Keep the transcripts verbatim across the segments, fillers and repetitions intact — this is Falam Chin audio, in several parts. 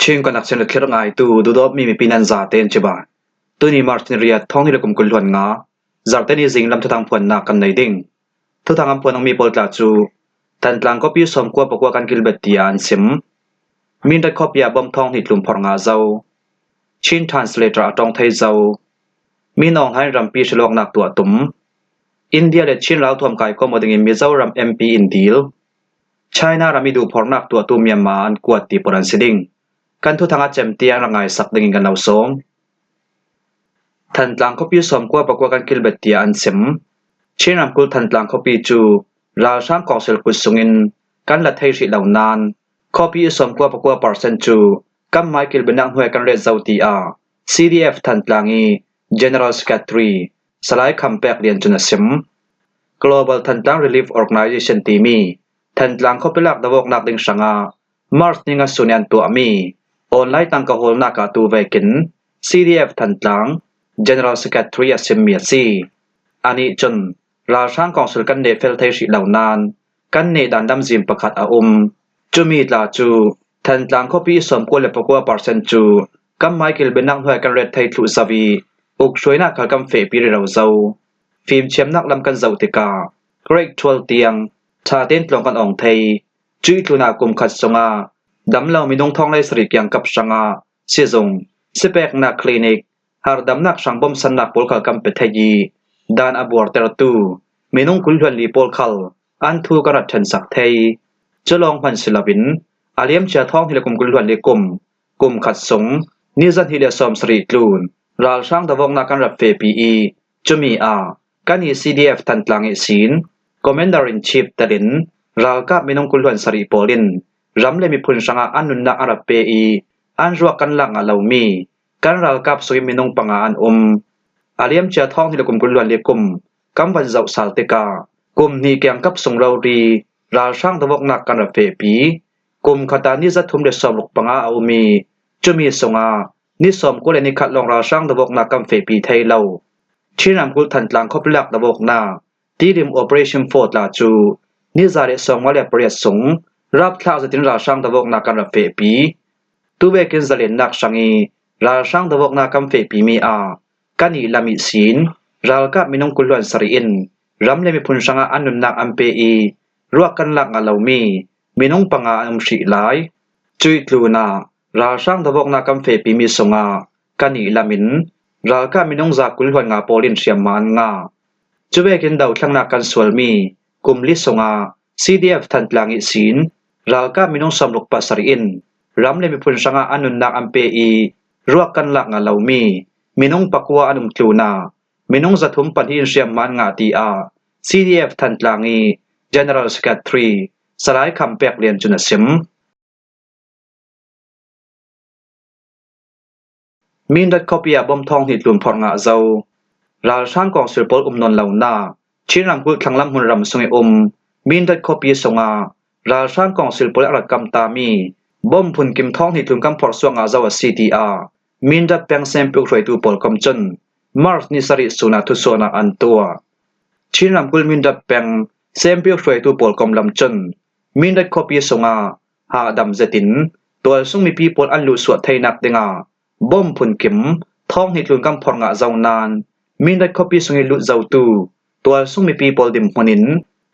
Chin Connection le thlir ngaitu dudawpmi mipi nan zaten cibai. Tuni March ni riat, thawng hnih le kum kul hluan nga, Zarte ni zinglam thuthang phuannak kan nei ding. Thuthang an phuan mi pawl tla cu Thantlang khuapi sawmkua pakua kan kilbet tiah an sim. Mindat khuapi ah bom thawng hnih tlun phorh ngah zo. Chin translator a ṭawng thei zo. Min Aung Hlaing rampi hrilawknak tuah tum. India le Chin ralthuam kaikawm aw dingin Mizoram M P in dil. China ram i duhphorhnak tuahtu Myanmar an kuat ti pawl an si ding. Kan thuthang a cem tiang rak ngaisak dingin kan lo sawm. Thantlang khuapi sawmkua pakua kan kilbet tiah an sim. Chin ramkulh Thantlang khuapi cu ralhrang kawngsil kut sungin kan la thei hrih lo nain, khuapi i sawmkua pakua percent cu kan mai kilbetnak hnuai kan ret zo tiah C D F Thantlang i General Secretary Salai Kham Pek Lian cun a sim. Global Thantlang Relief Organization timi Thantlang khuapi lak dovawknak ding hrangah March ni nga sun i an tuahmi online tangka hawlnak ah tu vekin C D F Thantlang General Secretary a simmi a si. Anih cun ralhrang kawngsil kan neh fel thei hrih lo nain kan neh dan lamzin pakhat a um. Cumi tla cu Thantlang khuapi i sawmkua le pakua percent cu kan mai kilbetnak hnuai kan ret thei thluh zo i uk hruainak khal kan fehpi rero zo. Fimthiamnak lam kan zoh tikah grade twelve tiang ṭha tein tlawng kan awng thei. Cuih tlunah kum khat sungah damlo minung thawng hleisarih sarih kiangkap hrangah sizung, sipeknak clinic, harhdamnak hrang bawmsannak pawl khal kan pe thei i dan a buartertu minung kul hluan li pawl khal an thu kan rak ṭhensak thei. Cu lawng hman si loin a liamcia thawng hnih le kum kul hluan li kum, kum khat sung ni zahnih le sawmsarih tlun ralhrang dovawknak kan rak fehpi i cumi ah kan i C D F Thantlang ihsin Commander in Chief telin ralkap minung kul hluan sarih pawl in ram le miphun hrangah an nunnak an rak pe i an ruak kan lak ngah lomi kan ralkap sungin minung panga an um. A liamcia thawng hnih le kum kul hluan li kum kan van zoh sal tikah kum hnih kiangkap sung rori ralhrang dovawknak kan rak fehpi. Kum khat ah ni zathum le sawmruk panga a um i cumi sungah ni sawmkua le ni khat lawng ralhrang dovawknak kan fehpi thei lo. Chin ramkulh Thantlang khuapi lak dovawknak Tilim Operation Four tla cu ni za le sawmnga le pariat sung rapthlak zetin ralhrang dovawknak kan rak fehpi. Tuvekin zalennak hrang i ralhrang dovawknak kan fehpimi ah kan i lam ihsin ralkap minung kul hluan sarih in ram le miphun hrangah an nunnak an pe i ruak kan lak ngah lomi minung panga an um hrih lai. Cuih tlunah ralhrang dovawknak kan fehpimi sungah kan i lam in ralkap minung za kul hluan nga pawl in hriamhma an ngah. Cuvekin dothlengnak kan sualmi kum li sungah C D F Thantlang ihsin ralkap minung sawmruk pasarih in ram le miphun hrangah an nunnak an pe i ruak kan lak ngah lomi minung pakua an um tlunah minung zathum pahnih in hriamhma an ngah tiah C D F Thantlang i General Secretary Salai Kham Pek Lian cun a sim. Mindat khuapi ah bom thawng hnih tlun phorh ngah zo. Ralhrang kawngsil pawl um nawn lonak Chin ramkulh thlanglam hmun ram sung i um Mindat khuapi sungah ralhrang kawngsil pawl a rak kamtami bom phunkim thawng hnih tlun kan phorh suak ngah zo a si tiah Mindat peng senpiuk hruaitu pawlkom cun March ni sarih sun ah thusuahnak an tuah. Chin ramkulh Mindat peng senpiuk hruaitu pawlkom lam cun Mindat khuapi sungah hahdam zetin tualsung mipi pawl an luhsuah theinak dingah bom phunkim thawng hnih tlun kan phorh ngah zo nain Mindat khuapi sung i lut zotu tualsung mipi pawl dinhmun in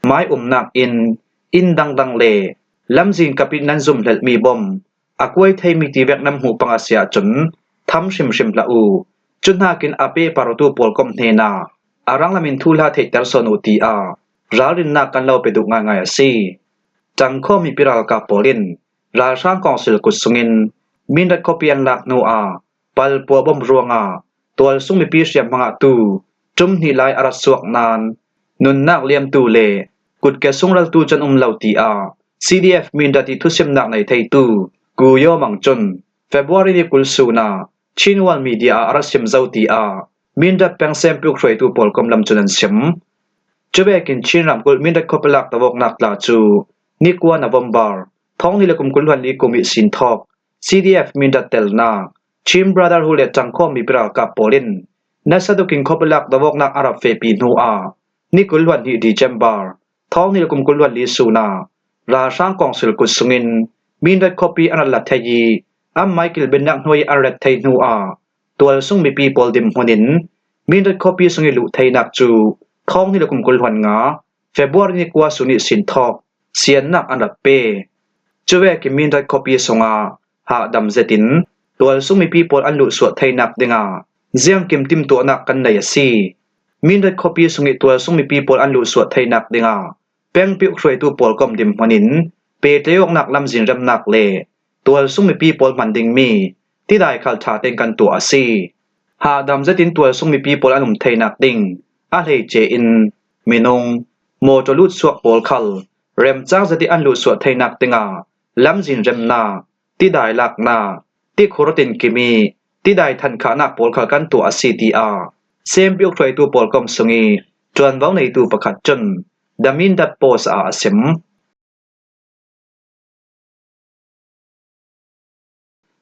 mai umnak inn, inn dangdang le lamzin kap i nan zumhlelhmi bom a kuai theimi ti vek nan hmuh pang a si ahcun tham hrimhrim hlah u. Cu hnakin a pehpartu pawlkom hnenah a ranglam in thuhla theihter sawn uh tiah ralrinnak kan lo pe duh ngaingai a si. Ṭangkhawm mipi ralkap pawl in ralhrang kawngsil kut sungin Mindat khuapi an lak hnuah palpuah bom ruangah tualsung mipi hriamhma ngahtu ṭum hnih lai a rak suak nain nunnak liamtu le kutke sungraltu cu an um lo tiah C D F Mindat i thusimnak nei theitu Gu Yaw Mang cun February ni kul sun ah Chin World Media ah a rak sim zo tiah Mindat peng senpiuk hruaitu pawlkom lam cun an sim. Cuvekin Chin ramkulh Mindat khuapi lak dovawknak tla cu ni kua November thawng hnih le kum kul hluan li kum ihsin thawk C D F Mindat telnak Chin Brotherhood le Ṭangkhawm mipi ralkap pawl in nasa dukin khuapi lak dovawknak a rak fehpi hnuah ni kul hluan hnih December thawng hnih le kum kul hluan li sun ah ralhrang kawngsil kut sungin Mindat khuapi an rak la thei i Amah ih kilvennak hnuai an ret thei hnu ah tualsung mipi pawl dinhmun in Mindat khuapi sung ih luh theinak cu thawng hnih le kum kul hluan nga February ni kua sun ihsin thawk siannak an rak pe. Cuvekin Mindat khuapi sungah hahdam zetin tualsung mipi pawl an luhsuah theinak dingah ziangkim timtuahnak kan nei a si. Mindat khuapi sung ih tualsung mipi pawl an luhsuah theinak dingah pengpi ukhruaitu pawl kom dinhmun in pehtlaih awknak lamzin remnak le tualsung mipi pawl hman dingmi tidai khal ṭha tein kan tuah a si. Hahdam zetin tualsung mipi pawl an um theinak ding a hleice in minung, mawṭaw lutsuak pawl khal remcang zetih an luhsuah theinak dingah lamzin remnak, tidai laknak, tikhur tinkim ih tidai thankhahnak pawl khal kan tuah a si, tiah Sempi ukhruaitu pawl kom sung ih ṭuanvo neitu pakhat cun The Mindat Post ah a sim.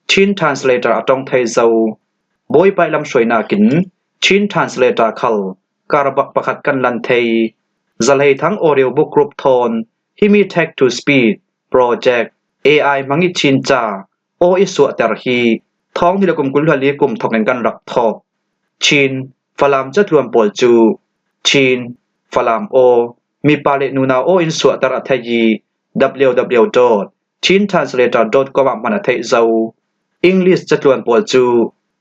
Chin Translator a ṭong thei zo. Bawipa ih lamhruainakin Chin Translator khal karbak pakhat kan lan thei. Zalei Thang Audio Book Group thawn himi Text to Speech Project, A I hmang ih Chin ca aw ih suahter hi thawng hnih le kum kul hluan li kum thawk in kan rak thawk. Chin, Falam catluan pawl cu Chin, Falam aw, mipa le nunau aw in suahter a thei ih W W W dot chin translator dot com ah hman a theih zo. English catluan pawl cu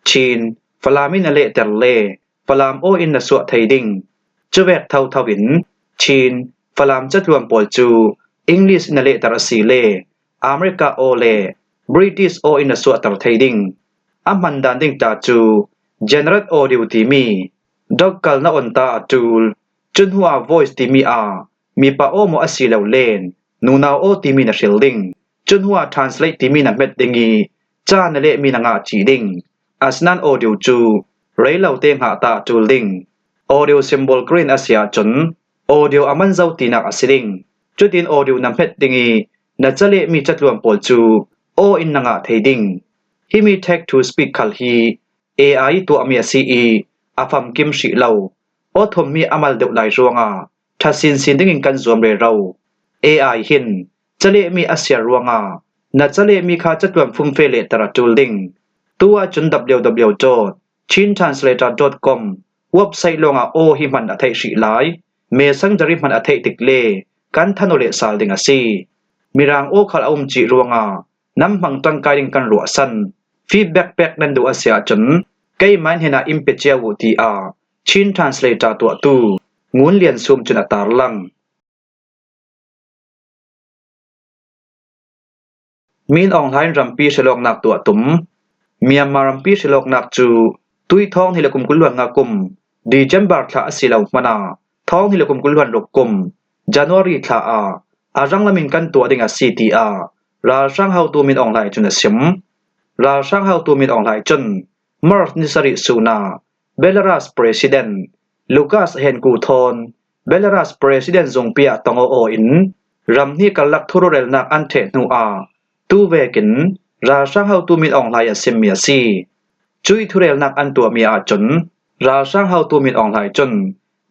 Chin, Falam in na lehter le Falam aw in na suah thei ding. Cuvek thotho in Chin, Falam catluan pawl cu English in na lehter a si le America aw le British aw in na suahter thei ding. A hman dan ding ta cu Generate Audio timi, dot kal na on ta a ṭul, cu hnuah Voice timi ah mipa aw maw a si lo len nunau aw timi na hril ding. Cu hnuah Translate timi na hmet ding ih ca na lehmi na ngah cih ding. Asinain audio cu rei lo te hngah ta a ṭul ding. Audio symbol green a si ahcun audio a man zo tinak a si ding. Cutin audio na hmet ding ih na ca lehmi catluan pawl cu aw in na ngah thei ding. Himi Text to Speech khal hi A I ih tuahmi a si ih a famkim hrih lo. Aw thummi a mal deuh lai ruangah ṭha sinsin dingin kan zuam rero. A I hin ca lehmi a siar ruangah na ca lehmi kha catluan fumfe lehter a ṭul ding. Tu ahcun W W W dot chin translator dot com website lawngah aw hi hman a theih hrih lai. Messenger ih hman a theih tik le kan than aw leh sal ding a si. Mirang aw khal a um cih ruangah nan hmang ṭangkai ding kan ruahsan. Feedback pek nan duh a si ahcun keimah hnenah in pe cio uh, tiah Chin Translator tuahtu Ngun Lian Sum cun a tarlang. Min Aung Hlaing rampi hrilawknak tuah tum. Myanmar rampi hrilawknak cu tuih thawng hnih le kum kul hluan nga kum December thla a si lo hmanah thawng hnih le kum kul hluan ruk kum January thla ah a ranglam in kan tuah ding a si, tiah ralhrang hotu Min Aung Hlaing cun a sim. Ralhrang hotu Min Aung Hlaing cun March ni sarih sun ah Belarus President Lukashenko thawn Belarus President zungpi ah tong aw aw in ram hnih karlak thururelnak an ṭheh hnu ah tu vekin ralhrang hotu Min Aung Hlaing a simmi a si. Cuih thurelnak an tuahmi ahcun ralhrang hotu Min Aung Hlaing cun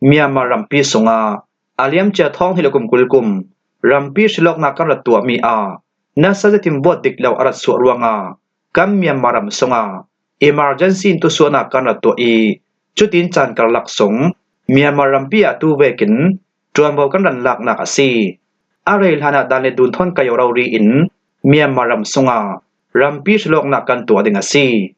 Myanmar rampi sungah a liamcia thawng hnih le kum kul kum rampi hrilawknak kan rak tuahmi ah nasa zetin vote dik lo a rak suah ruangah kan Myanmar ram sungah emergency in tusuahnak kan rak tuah ih, cutin caan karlak sung Myanmar rampi ah tu vekin ṭuanvo kan rak laknak a si. A rei hlanah dan le dun thawn kayo rori in Myanmar ram sungah rampi hrilawknak kan tuah ding a si.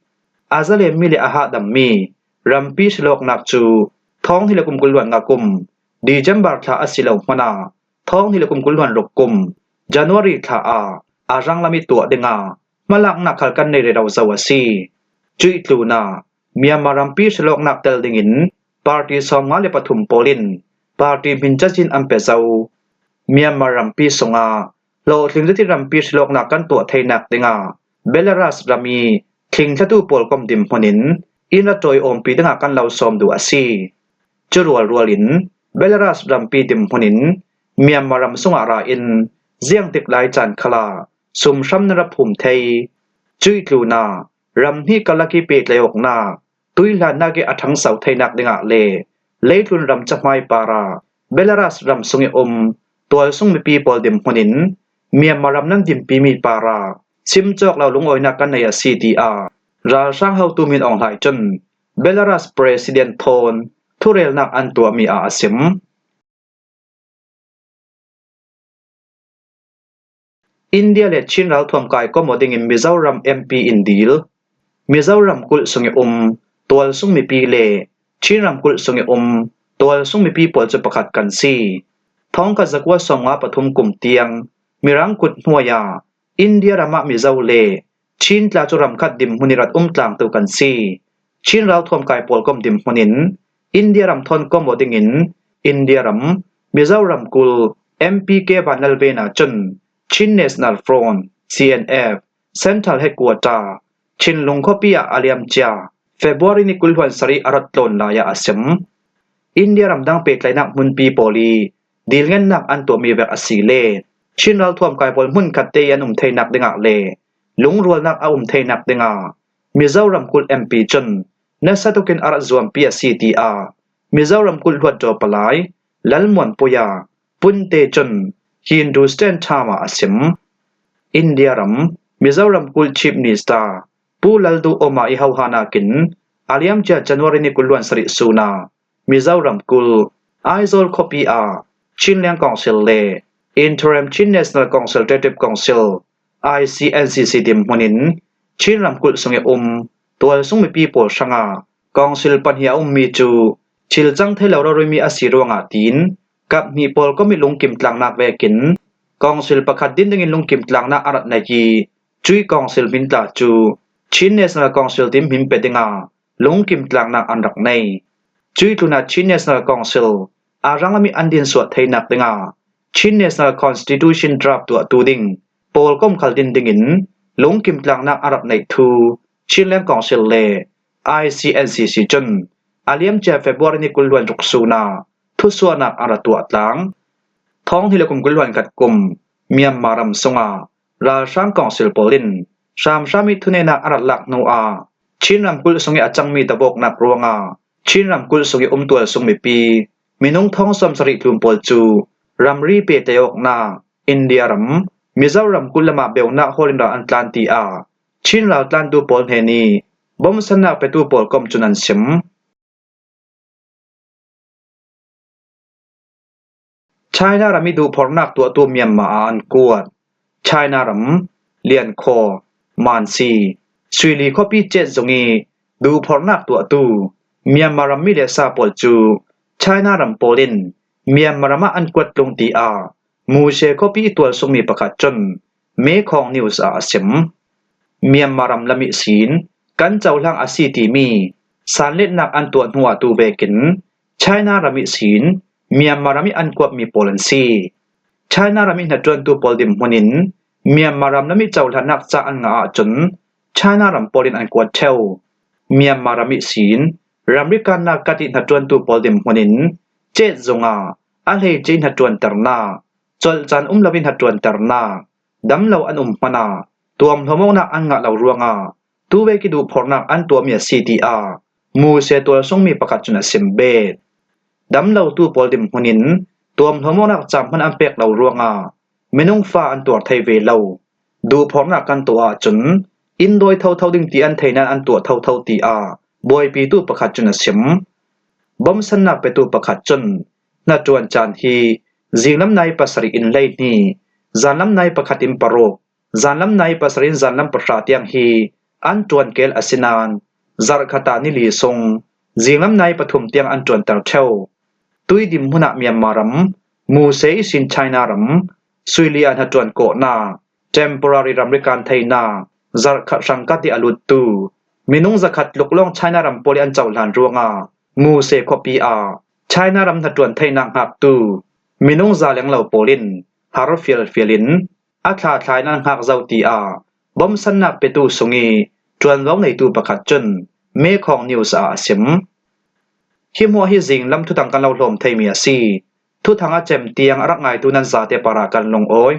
A zalenmi le a hahdammi rampi hrilawknak cu thawng hnih le kum kul hluan nga kum December thla a si lo hmanah thawng hnih le kum kul hluan ruk kum January thla ah a ranglam ih tuah dingah hmalaknak khal kan nei rero zo a si. Cuih tlunah Myanmar rampi hrilawknak tel dingin party sawmnga le pathum pawl in party hmin cazin an pe zo. Myanmar rampi sungah hlawhtling zetin rampi hrilawknak kan tuah theinak dingah Belarus ram ih thlingthlatu pawl kom dinhmun in in a ṭawi awmpi dingah kan lo sawm duh a si. Cu rualrual in Belarus rampi dinhmun in Myanmar ram sungah ra in ziangtik lai caan khalah sumhram nan rak phum thei. Cuih tlunah ram hnih karlak ih pehtlaih awknak, tuihlannak ih a ṭhangso theinak dingah le leitlun ram cahmai parah Belarus ram sung ih um tualsung mipi pawl dinhmun in Myanmar ram nan dinpimi parah simcawk lo lungawinak kan nei a si, ti a ralhrang hotu Min Aung Hlaing cun Belarus President thawn thurelnak an tuahmi ah a sim. India le Chin ralthuam kai kom aw dingin Mizoram M P in dil. Mizoram kulh sung i um tualsung mipi le Chin ram kulh sung i um tualsung mipi pawl cu pakhat kan si. Thawngkhat zakua sawmnga pathum kum tiang Mirang kut hnuai ah India ram ah Mizo le Chin tla cu ram khat dinhmun i rat um tlangtu kan si. Chin ralthuam kai pawl kom dinhmun in India ram thawn kom aw dingin India ram Mizoram kulh M P K Vanlalvena cun Chin National Front, C N F, Central Headquarter, Chinlung khuapi ah a liamcia February ni kul hluan sarih a rat tlawn lai ah a sim. India ramdang pehtlaihnak hmunpi pawl i dilngennak an tuahmi vek a si le Chin ralthuam kai pawl hmunkhat te i an um theinak dingah le lungrualnak a um theinak dingah Mizoram kulh M P cun nasa tukin a rat zuampi a si, tiah Mizoram kulh hluat daw palai Lalmuan Puya Punte cun Hindustan Times ah a sim. India ram Mizoram kulh Chief Minister Pu Lalduhoma i hohanakin a liamcia January ni kul hluan sarih sun ah Mizoram kulh Aizawl khuapi ah Chinland Council le Interim Chin National Consultative Council, I C N C C, dinhmun in Chin ram kulh sung i um tualsung mipi pawl hrangah Council pahnih a ummi cu thil cang thei lo rorimi a si ruangah tiin kap hnih pawl kom i lungkim tlangnak vekin Council pakhat din dingin lungkim tlangnak a rat nei i cuih Council hmin tla cu Chin National Council tiin hmin pe dingah lungkim tlangnak an rak nei. Cuih tlunah Chin National Council a ranglam i an dinsuah theinak dingah Chin National Constitution draft tuahtu ding pawl kom khal din dingin lungkim tlangnak a rak neih thu Chinland Council le I C N C C cun a liamcia February ni kul hluan ruk sun ah thusuahnak a ra tuah tlang. Thawng hnih le kum kul hluan khat kum Myanmar ram sungah ralhrang Council pawl in hramhram i thuneihnak a rak lak hnu ah Chin ramkulh sung i a cangmi tavawknak ruangah Chin ramkulh sung i um tualsung mipi minung thawng sawm sarih tlun pawl cu ramri pehtlaih awknak India ram Mizoram kulh lamah beunak hawl in ral an tlan, tiah Chin raltlantu pawl hnen i bomsannak petu pawl kom cun an sim. China ram i duhphornak tuahtu Myanmar ah an kuat. China ram Liankhaw, Mansi, Suili khuapi cet zung i duhphornak tuahtu Myanmar ram mi le sa pawl cu China ram pawl in Myanmar ram ah an kuat tlung, tiah Muse khuapi i tualsungmi pakhat cun Mekhong News ah a sim. Myanmar ram lam ihsin kan cohlang a si timi sanletnak an tuah hnu ah tu vekin China ram ihsin Myanmar ram i an kuatmi pawl an si. China ram i hnaṭuantu pawl dinhmun in Myanmar ram lam i cohlannak ca an ngah ahcun China ram pawl in an kuat ṭheu. Myanmar ram ihsin ramri kannak kat i hnaṭuantu pawl dinhmun in cet zungah a hleice i hnaṭuanternak, colh caan um lo i hnaṭuanternak, damlo an um hmanh ah tuamhlawm awknak an ngah lo ruangah tuvek i duhphornak an tuahmi a si, tiah Muse tualsungmi pakhat cun a sim bet. Damlotu pawl dinhmun in tuamhlawm awknak caan hmanh an pek lo ruangah minung fa an tuar thei ve lo. Duhphornak kan tuah ahcun inn dawi thotho ding ti an thei nain an tuah thotho, tiah buaipitu pakhat cun a sim. Bomsannak petu pakhat cun hnaṭuan caan hi zinglam nai pasarih in hleihnih, zanlam nai pakhat in paruk, zanlam nai pasarih in zanlam pahra tiang hi an ṭuan kel a si nain zarhkhat ah nili sung zinglam nai pathum tiang an ṭuanter ṭheu. Tui dinhmun ah Myanmar ram Muse ihsin China ram Suili ah hnaṭuan kawhnak, temporary ramri kan theinak, zarhkhat hrangkat i a luttu minung zakhat tluk lawng China ram pawl i an cohlan ruangah Muse khuapi ah China ram hnaṭuan theinak hngaktu minung za lenglo pawl in har fialfial in a thlathla in an hngak zo, tiah bomsannak petu sung i ṭuanvo neitu pakhat cun Mekhong News ah a sim. Hi hmuah hi zinglam thuthang kan lo hlawm theimi a si. Thuthang a cem tiang a rak ngaitu nan zate parah kan lungawi.